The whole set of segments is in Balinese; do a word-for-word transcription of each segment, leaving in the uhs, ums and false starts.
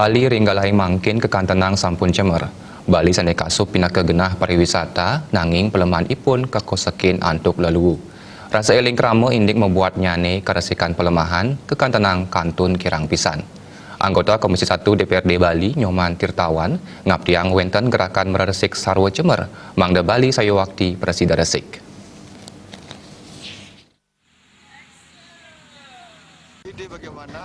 Bali ring galahé mangkin kakantenang sampun cemer. Bali sané kasub pinaka genah pariwisata, nanging pelemahanipun kakosekin antuk leluu. Rasa éling krama indik mabuatnyané karesikan pelemahan, kakantenang kantun kirang pisan. Anggota Komisi satu D P R D Bali, Nyoman Tirtawan, ngaptiang wénten gerakan mareresik sarwa cemer, mangda Bali sayuakti prasida resik.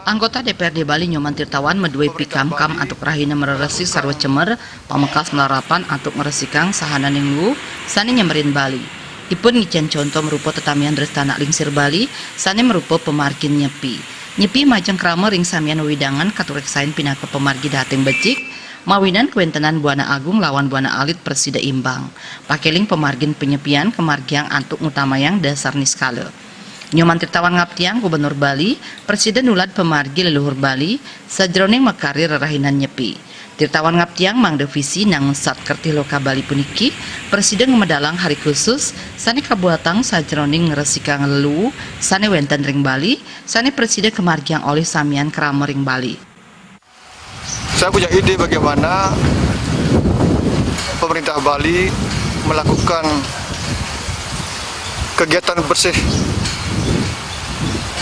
Anggota D P R D Bali Nyoman Tirtawan madué pikamkam antuk rahina mareresik sarwa cemer, pamekas malarapan antuk ngresikang sahananing leluu sané nyemerin Bali. Ipun ngicén conto marupa tetamian Drestana Lingsir Bali sané marupa pamargin nyepi. Nyepi majeng krama ring samian wewidangan katureksain pinaka pamargi dahating becik, mawinan kawéntenan buana agung lawan buana alit prasida imbang. Pakéling pamargin panyepian kamargiang antuk ngutamayang dasar niskala. Nyoman Tirtawan ngaptiang Gubernur Bali prasida nulad pamargi leluhur Bali sajroning makarya rerahinan nyepi. Tirtawan ngaptiang mangda visi nang Satkertih Loka Bali puniki prasida ngamedalang hari khusus sané kabuatang sajroning ngresikang leluu sané wénten ring Bali, sané prasida kamargiang olih samian krama ring Bali. Saya punya ide bagaimana pemerintah Bali melakukan kegiatan bersih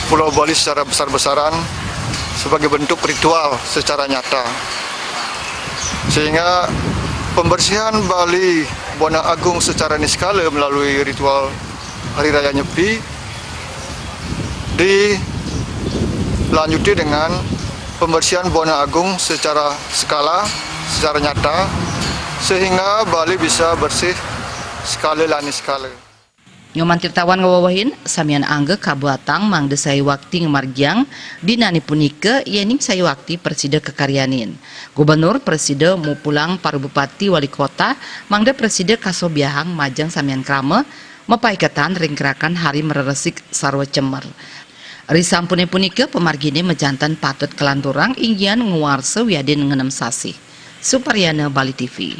Pulau Bali secara besar-besaran sebagai bentuk ritual secara nyata. Sehingga pembersihan Bali Buana Agung secara niskala melalui ritual Hari Raya Nyepi dilanjuti dengan pembersihan Buana Agung secara skala, secara nyata, sehingga Bali bisa bersih skala lan niskala. Nyoman Tirtawan ngawewehin, samian angga kabuatang mangda sayuakti ngamargiang dinane punika, yening sayuakti prasida kakaryanin. Gubernur prasida mupulang para bupati wali kota mangda prasida kasobiahang majeng samian krama mapaiketan ring gerakan Hari Mareresik Sarwa Cemer. Risampune punika, pamargine majanten patut kalanturang inggihan ngwarsa wiadin ngenem sasih. Suparyana, Bali T V.